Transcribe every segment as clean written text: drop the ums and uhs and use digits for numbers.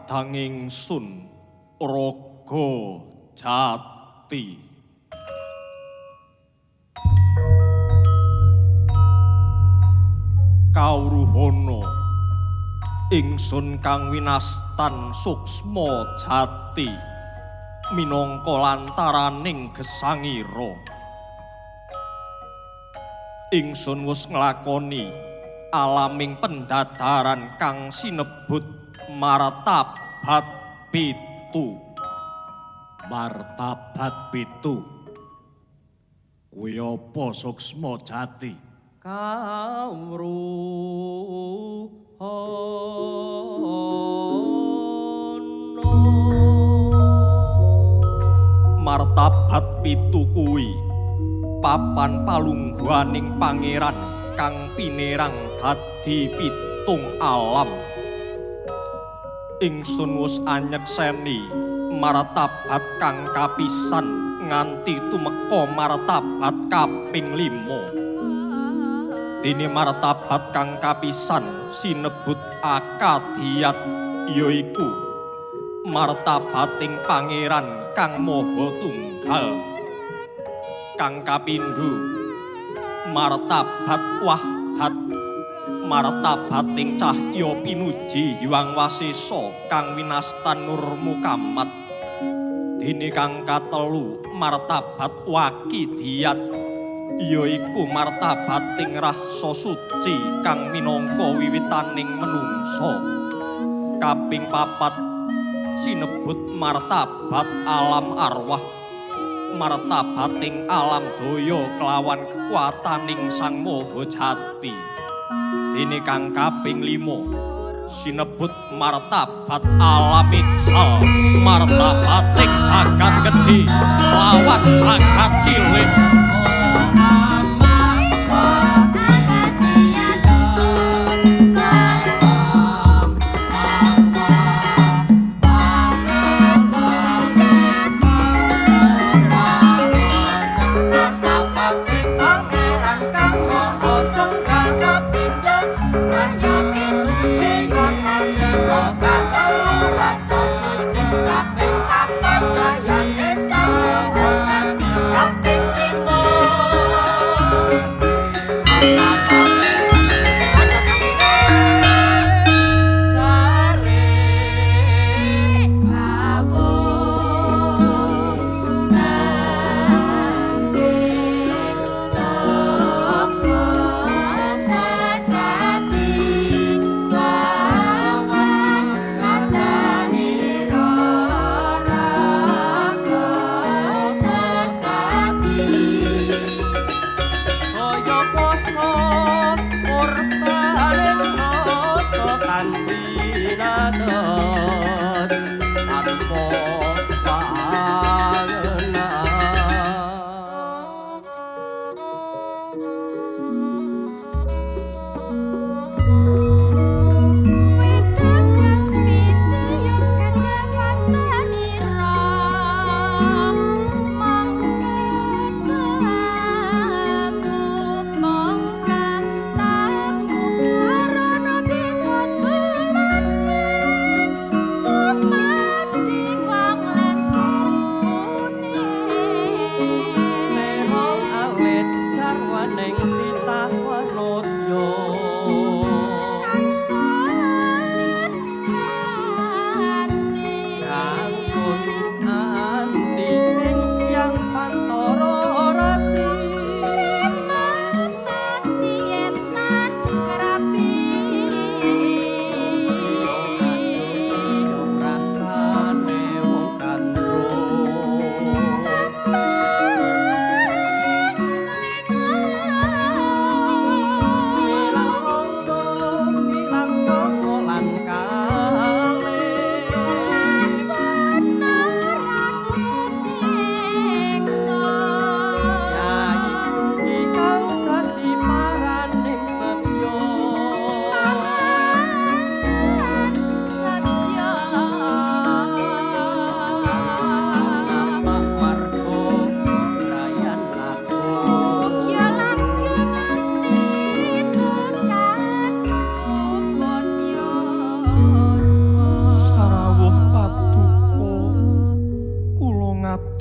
Kadang ingsun Raga Jati. Kawruhana ingsun kang winastan Suksma Jati minangka lantaraning gesangira. Ingsun wis nglakoni alaming pendadaran kang sinebut martabat pitu. Martabat pitu. Kuwi apa Suksma Jati? Kawruhana martabat pitu kuwi papan palungguhaning pangeran kang pinerang dadi pitung alam. Ingsun wis anyekseni martabat kang kapisan nganti tumeka martabat kaping 5. Dene martabat kang kapisan sinebut akadiyat, yaiku martabating pangeran kang maha tunggal. Kang kapindho martabat wahdat, martabating cahya pinuji Hyang Wasesa kang winastan Nur Mukamat. Dene kang katelu martabat wakidiyat, yaiku martabating rasa suci kang minangka wiwitaning menungsa. Kaping papat sinebut martabat alam arwah, martabating alam daya kelawan kekuataning Sang Maha Jati. Dene kang kaping 5 sinebut martabat alam ical, martabating jagat gedhe lawan jagat cilik.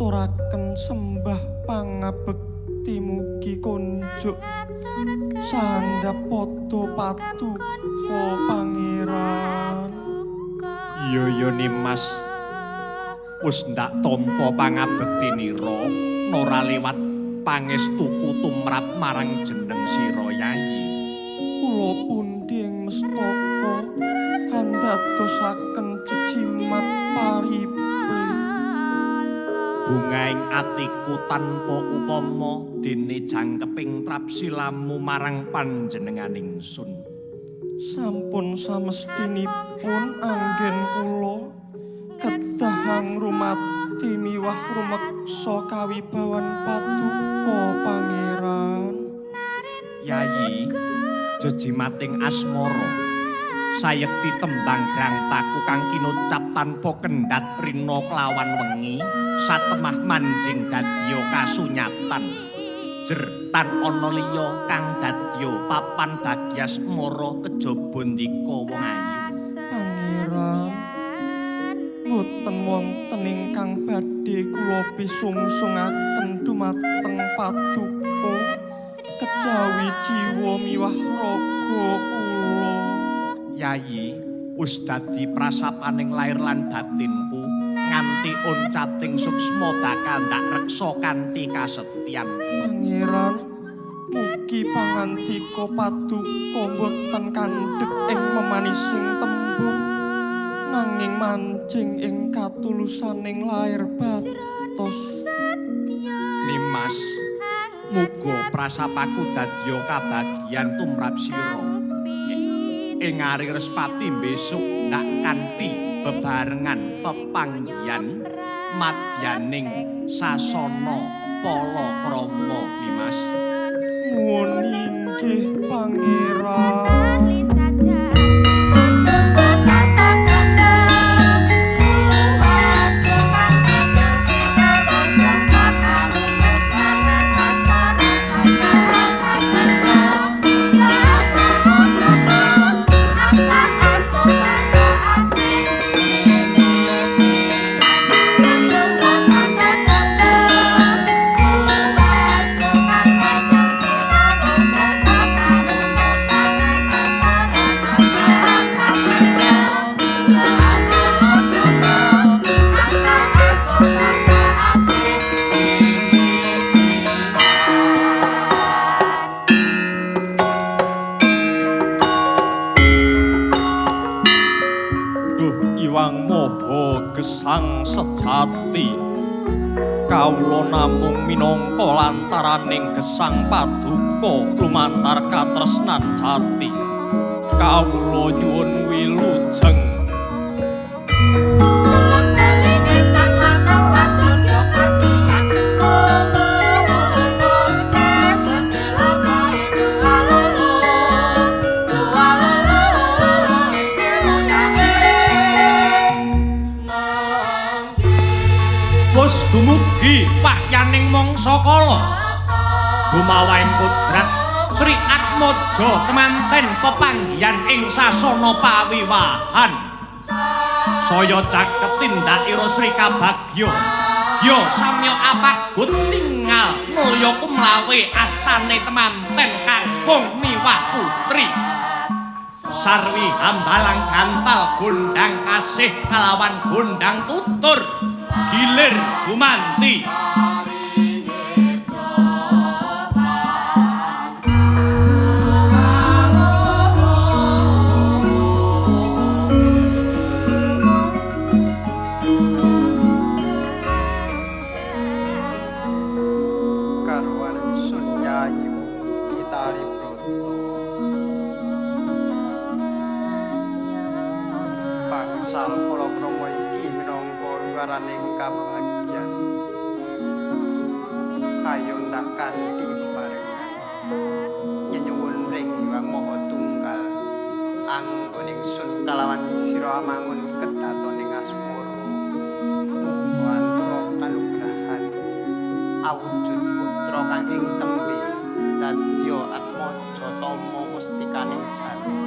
ngaturaken sembah pangabekti mugi konjuk sandhap padha paduka Pangeran. Iya ya Nimas, wis ndak tampa pangabekti nira nora liwat pangestuku tumrap marang jeneng sira Yayi. Kula pundi ing mestaka kandadosaken jejimat paripe. Bungaing atiku tanpa upama dene jangkeping trapsilamu marang panjenengan ingsun. Sampun samestinipun anggen kula kedah ngrumati miwah rumeksa kawibawan paduka Pangeran. Yayi, jejimating asmara sayekti tembang grangtaku kang kinucap tanpa kendhat rina kelawan wengi satemah manjing dadya kasunyatan. Jer tan ana liya kang dadya papan bagyasmara kejaba ndika wong ayu. Pangeran, boten wonten ingkang badhe kula pisungsungaken dumateng paduka kejawi jiwa miwah raga kula. Yayi, wis dadi prasapaning lair lan batinku nganti oncating suksma bakal ndak reksa kanthi kasetyan. Pangeran, mugi pangandika paduka boten kandhek ing memanising tembung, nanging mancing ing katulusaning lair batos. Nimas, muga prasapaku dadya kabagyan tumrap sira. Ing ari Respati besok ndak kanthi bebarengan pepanggihan madyaning sasana palakrama Nimas. Nuwun inggih Pangeran. Gesang sejati kawula namung minangka lantaraning gesang paduka lumantar katresnan jati. Kawula nyuwun wilujeng. Wus dumugi wahyaning mangsa kala dumawahing kodrat Sri Atmaja temanten pepanggihan ing sasana pawiwahan. Saya caket tindakira Sri Kabagya gya samya apagut tingal nulya kumlawe astane temanten kakung miwah putri. Sarwi hambalang gantal gondang kasih kalawan gondang tutur gilir gumanti. Garwan sun Yayi Itali Broto bangsal palakrama iki minangka waraning kabagyan kayo ndak kanthi bebarengan nyenyuwun ring Hyang Maha Tunggal anggon ingsun kalawan sira mangun kedatoning asmara muga antara kanugrahan awujud putra kang ing tembe dadya atmaja tama mustikaning jalma.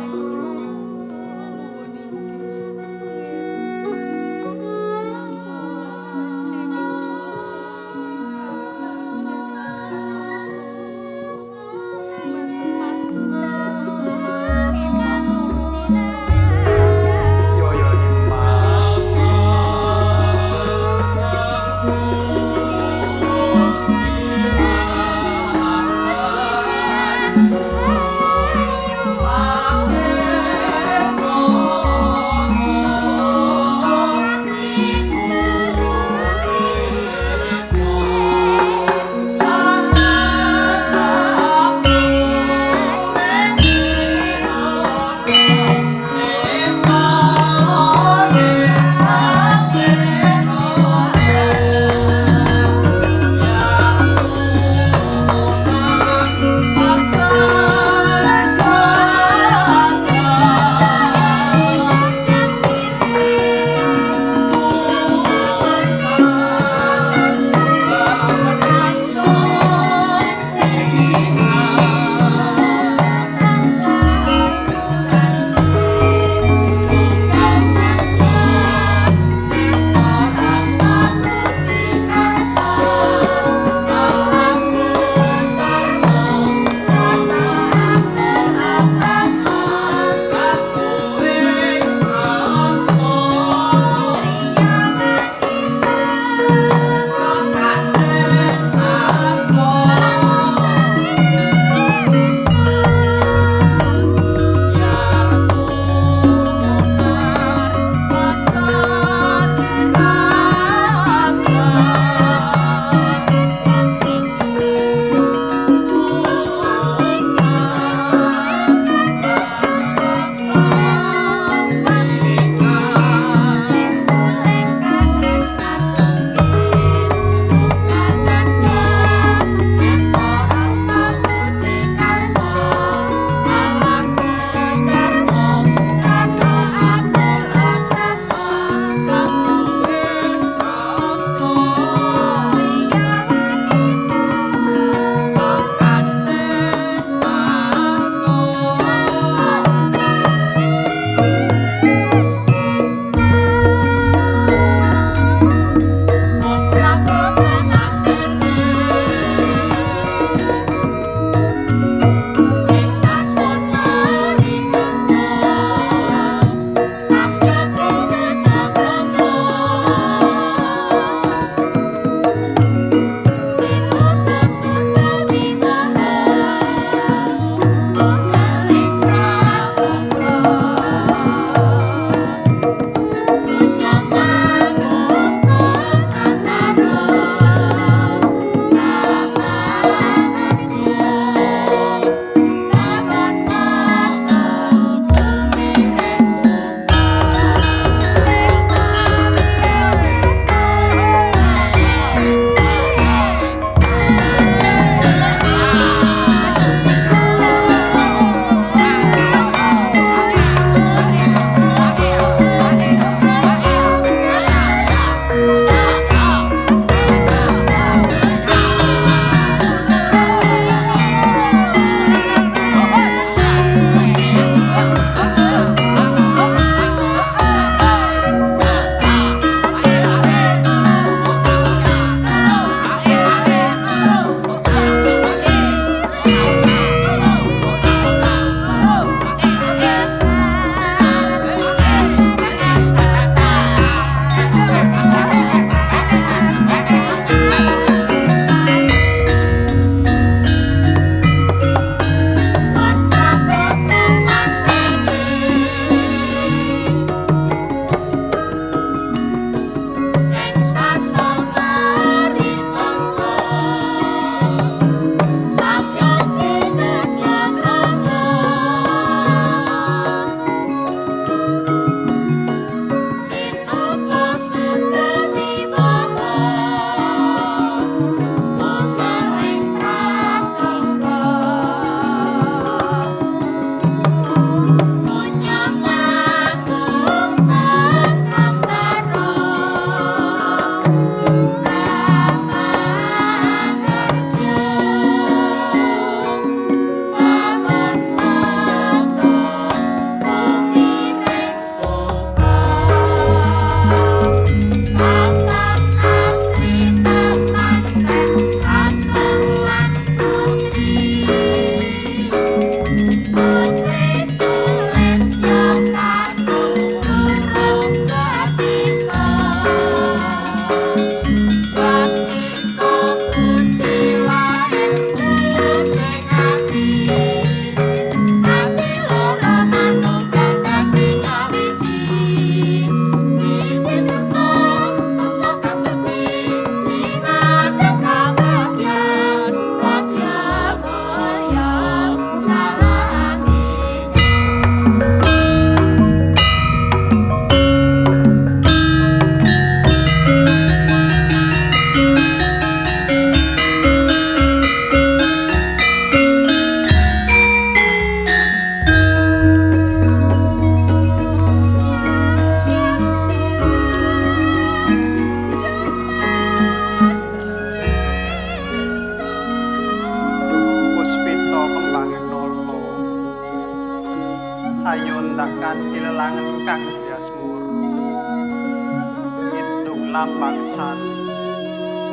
lambang sari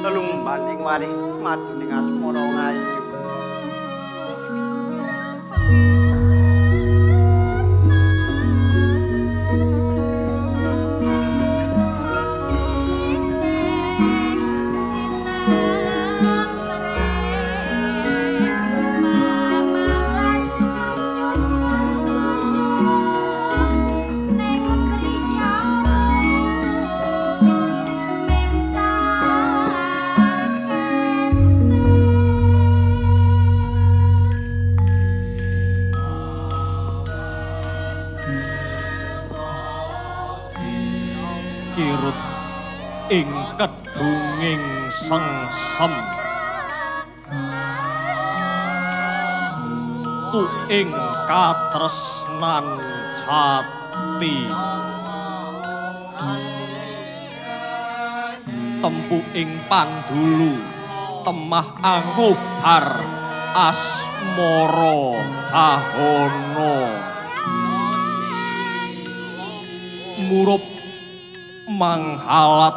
lelumban ing warih maduning asmara ngayu. Kirut ing kedunging sengsem tu ing katresnan jati tempu ing pandulu temah angubar asmara dahana murup manghalat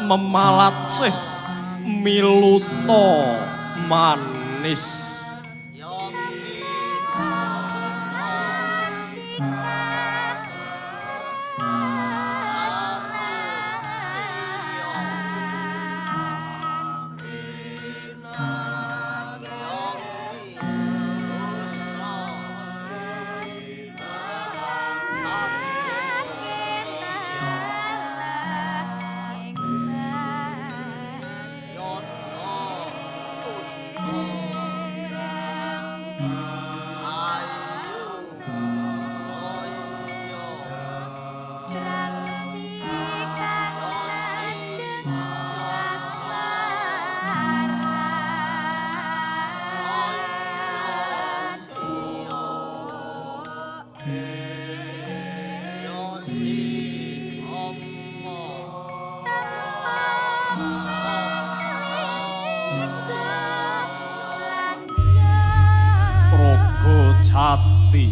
memalat sih miluta manis. Jati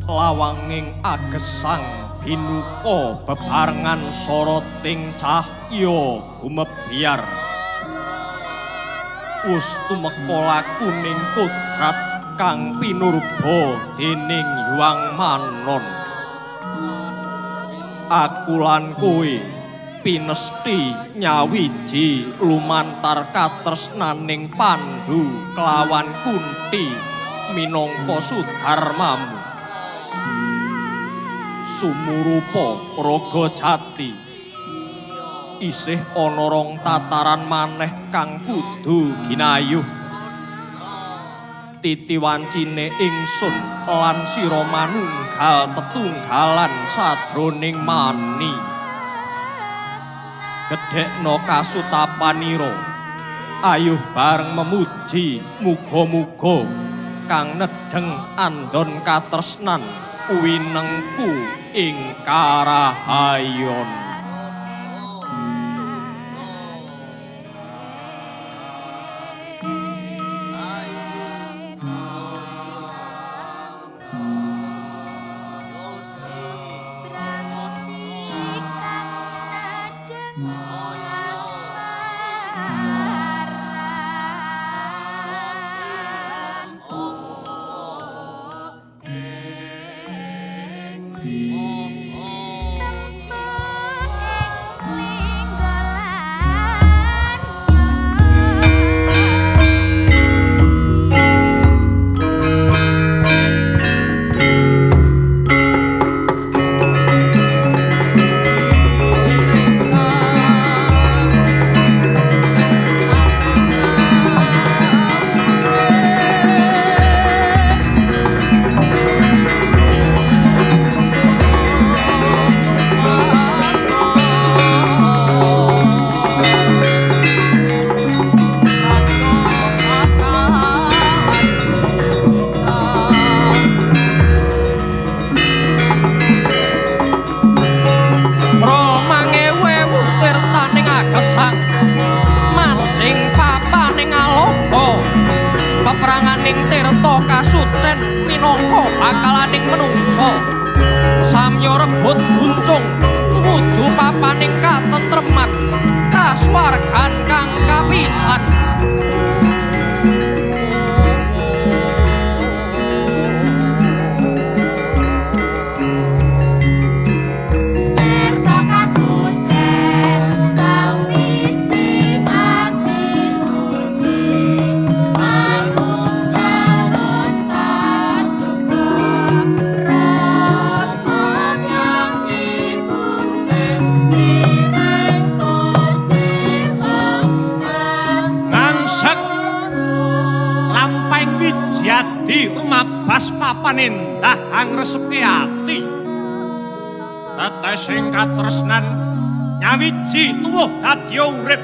lawanging agesang binuka bebarengan soroting cahya gumebyar wus tumeka lakuning kodrat kang pinurba dening Hyang Manon. Aku lan kowe pinesthi nyawiji lumantar katresnaning Pandhu kelawan Kunti minangka sudarmamu. Sumurupa Raga Jati isih ana rong tataran maneh kang kudu ginayuh. Titi wancine ingsun lan sira manunggal tetunggalan sajroning mani. Gedhekna kasutapanira, ayuh bareng memuji muga-muga kang nedheng andon katresnan winengku ing karahayon. Peperanganing tirta kasucen minangka bakalaning menungsa. Samya rebut buncung. tumuju papaning katentreman kasuwargan kang kapisan. Tirta kasucen sawiji ati suci manunggal sajuga rama yang ibune direngkut mas. Ngangsek lampahing wijadi rumabas papan endah angresepke ati. Tetesing katresnan nyawiji tuwuh dadi urip.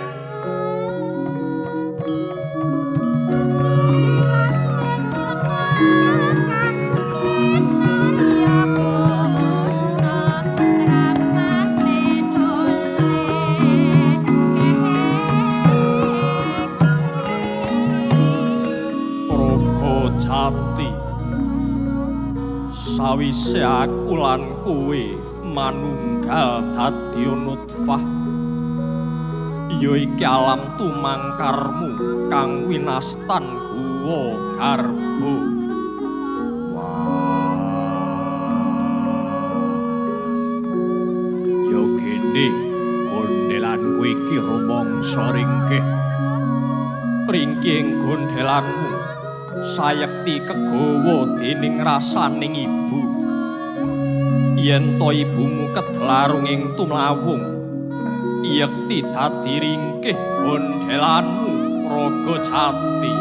Praga Jati, sawise aku lan kowe manunggal dadi nutfah, ya iki alam tumangkarmu kang winastan guwa garba. Ya gene gondelanku iki rumangsa ringkih. Ringking gondelanmu sayekti kegawa dening rasaning ibu. Yen to ibumu kedlarung ing tumlawung, yekti dadi ringkih gondelanmu Raga Jati.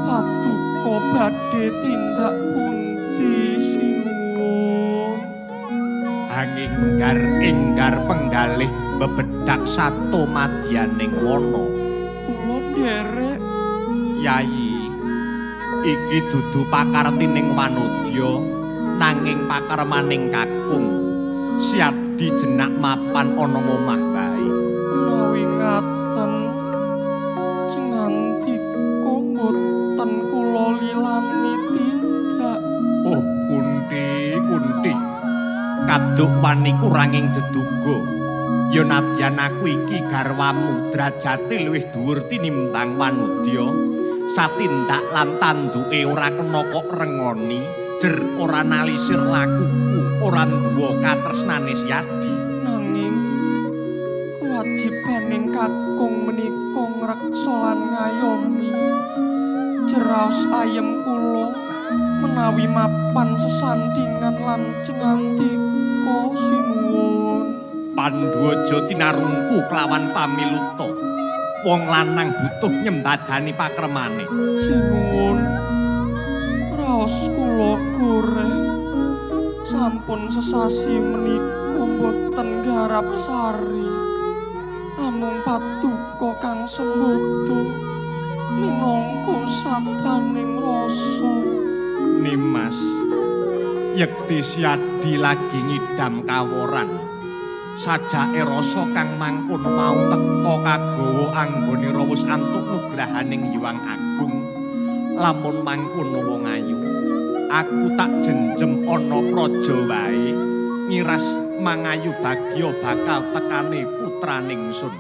Paduka badhe tindak pundi sinuwun? Anginggar enggar penggalih bebedak sato madyaning wana. Kula nderek. Yayi, iki dudu pakartining wanodya nanging pakarmaning kakung. Siadi jenak mapan ana ngomah wae. Menawi ngaten, cengandika mboten kula lilani tindak. Oh, Kunti, Kunti. Kaduk wani kuranging deduga. Ya nadyan aku iki garwamu drajate luwih dhuwur tinimbang wanodya. Satindak lan tanduke ora kena kok rengoni, jer ora nalisir lakuku, ora nduwa katresnane Siadi. Nanging kewajibaning kakung menika ngreksa lan ngayomi. Jeraos ayem kula menawi mapan sesandingan lan cengandika sinuwun. Pandhu aja tinarungku kelawan pamiluta. Wong lanang butuh nyembadani pakremane. Sinuwun, raos kula goreh. Sampun sesasi menika mboten garap sari. Amung paduka kang sembodo minangka sadaning rasa. Nimas, yekti Siadi lagi ngidam kaworan. Sajake rasa kang mangkono mau teka kagawa anggone rawus antuk nugrahaning Hyang Agung. Lamun mangkono wong ayu, aku tak jenjem ana praja wae, ngiras mangayu bagya bakal tekane putraning sun.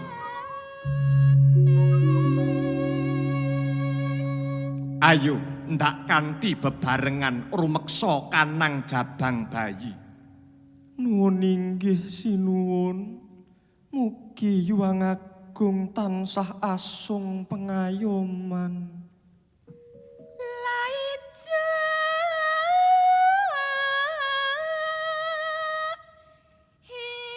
Ayo ndak kanthi bebarengan rumeksa kanang jabang bayi. Nuwun inggih sinuwun. Mugi Hyang Agung tansah asung pengayoman. Laija hijo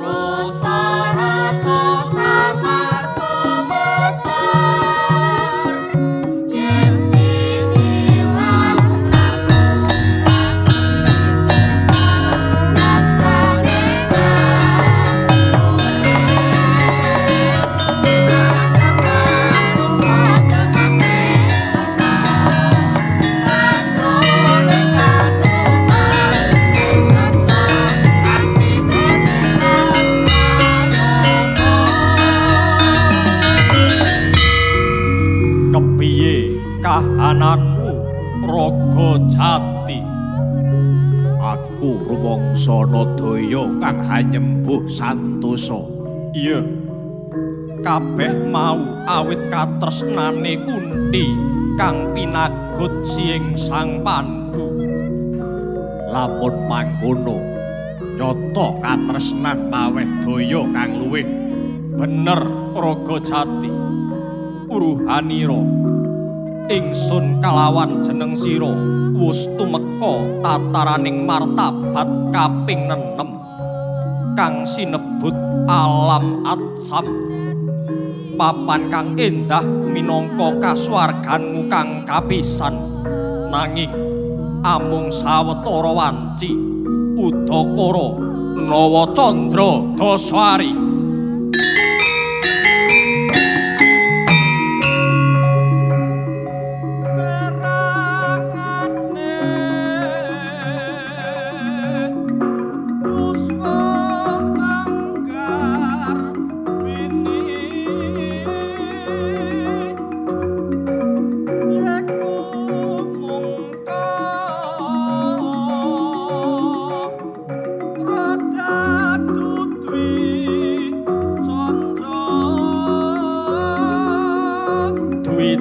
rasa-rasa samar tumesar yen tinilan laku catrane ngurip. Raga Jati. Aku rumangsa nadaya kang hanyembuh santosa. Iya. Kabeh mau awit katresnane Kunthi kang pinagut siing Sang Pandu. Lamun mangkono, nyata katresnan paweh daya kang luwih. Bener Raga Jati. Uruhanira ingsun kalawan jeneng sira wus tumeka tataraning martabat kaping 6 kang sinebut alam atsam. Papan kang endah minangka kasuwarganmu kang kapisan. Nanging amung sawetara wanci udakara Nawa Candra Dasari.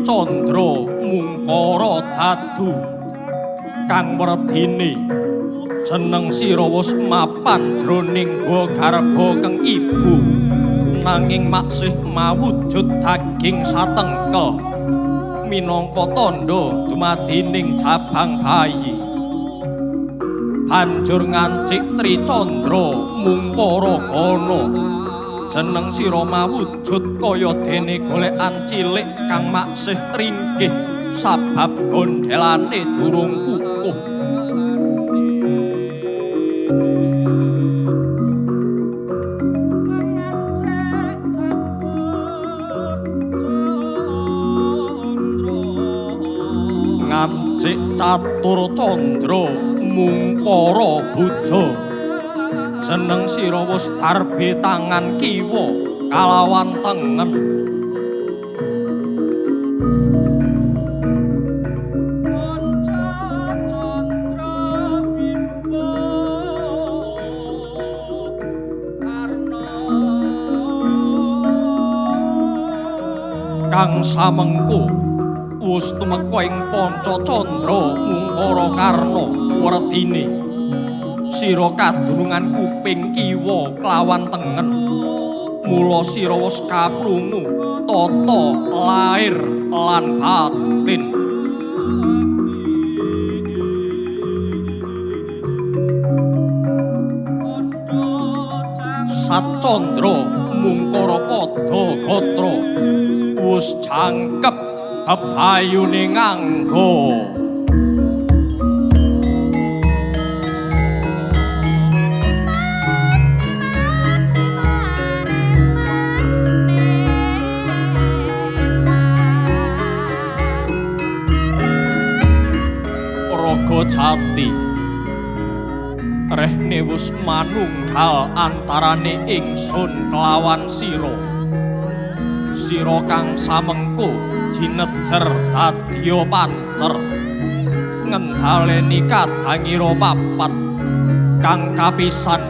Candra mungkara dadu kang werdine jeneng sira wis mapan jroning gua garba kang ibu, nanging maksih mawujud daging satengkel minangka tandha dumadining jabang bayi. Banjur ngancik Tricandra mungkara gana jeneng sira mawujud kaya dene golekan cilik kang maksih tringkih sabab gondhelane durung kukuh. Ngancik catur candra mungkara buja jeneng sira wis darbe tangan kiwa kalawan tengen. Kang samengko wis tumeka ing Panca Candra mungkara karna werdine sira kadunungan kuping kiwa kelawan tengen. Mula sira wis kaprungu tata lair lan batin. Sacandra mungkara padha gatra wis jangkep bebayune nganggo. Raga Jati, rehne wis manunggal antarane ingsun kelawan sira. Sira kang samengko jinejer dadya pancer ngendhaleni kadangira papat kang kapisan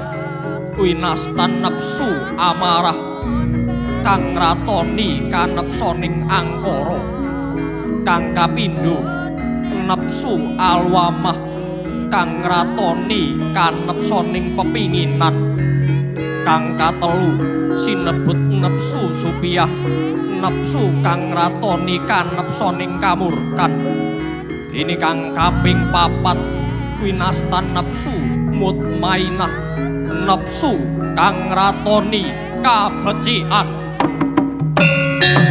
winastan nepsu amarah kang ngratoni kanepsoning angkara, kang kapindho nepsu alwamah kang ngratoni kanepsoning pepinginan, kang katelu sinebut nepsu supiah nepsu kang ngratoni kanepsoning kamurkan, dene kang kaping papat winastan nepsu mutmainah nepsu kang ngratoni kabecikan. Jati.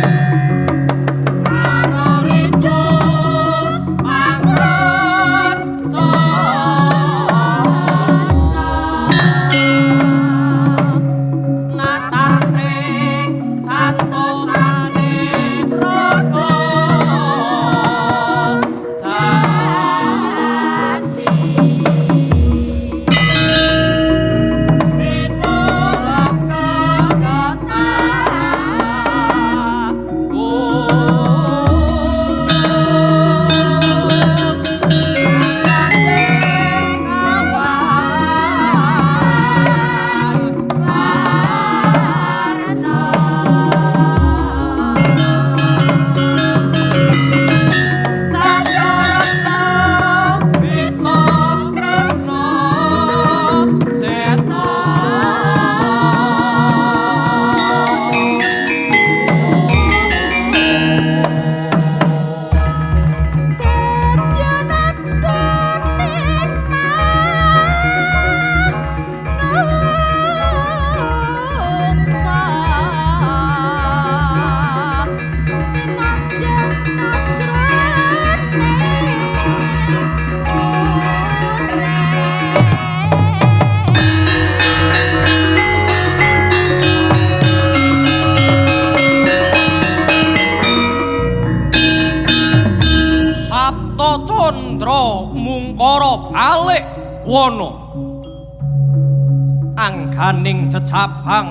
candra mungkara balik wana. Angganing jejabang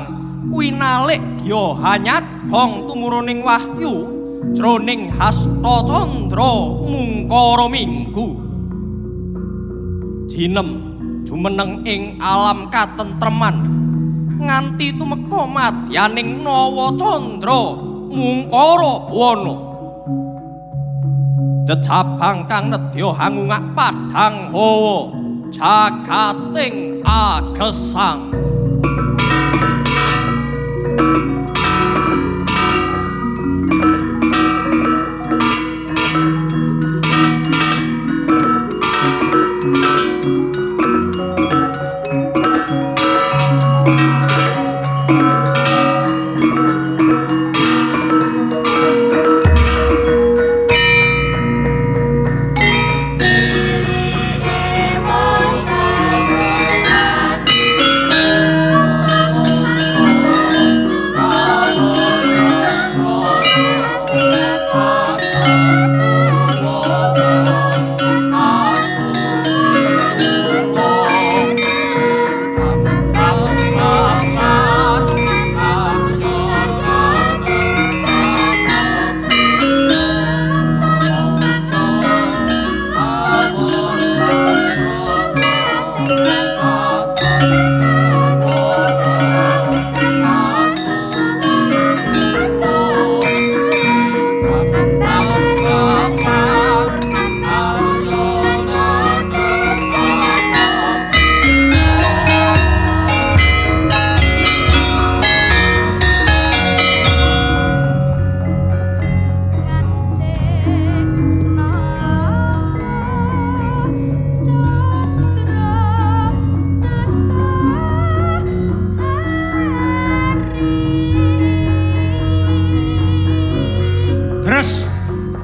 winalik ya hanyadong tumuruning wahyu jroning hasta candra mungkara minggu. Jinem jumeneng ing alam katentreman nganti tumeka madyaning nawa candra mungkara buwana. Jejabang kang nedya hangungak padhang hawa jagating agesang.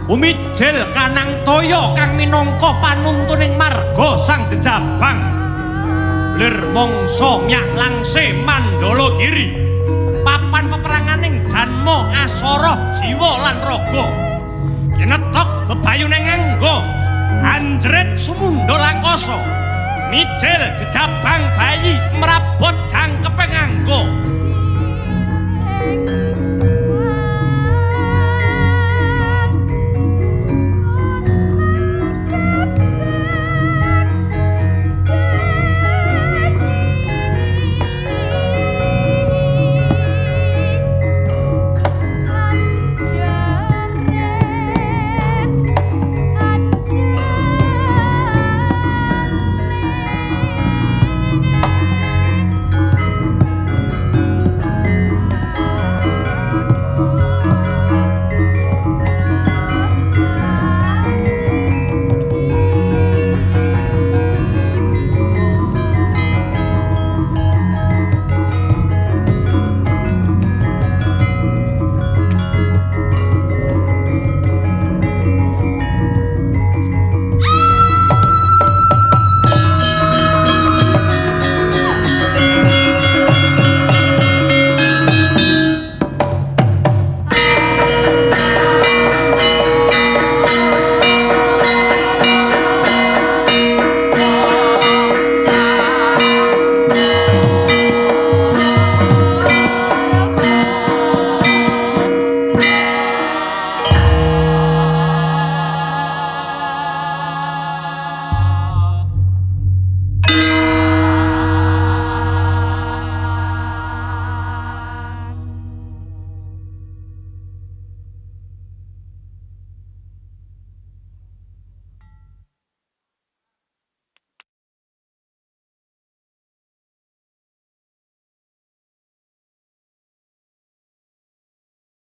Umijil kanang toya kang minangka panuntuning marga Sang Jejabang. Lir mangsa myak langse Mandala Giri. Papan peperanganing janma asara jiwa lan raga. Kinetok bebayune nganggo anjrit sumundha langkasa. Mijil jejabang bayi mrabot jangkepe nganggo.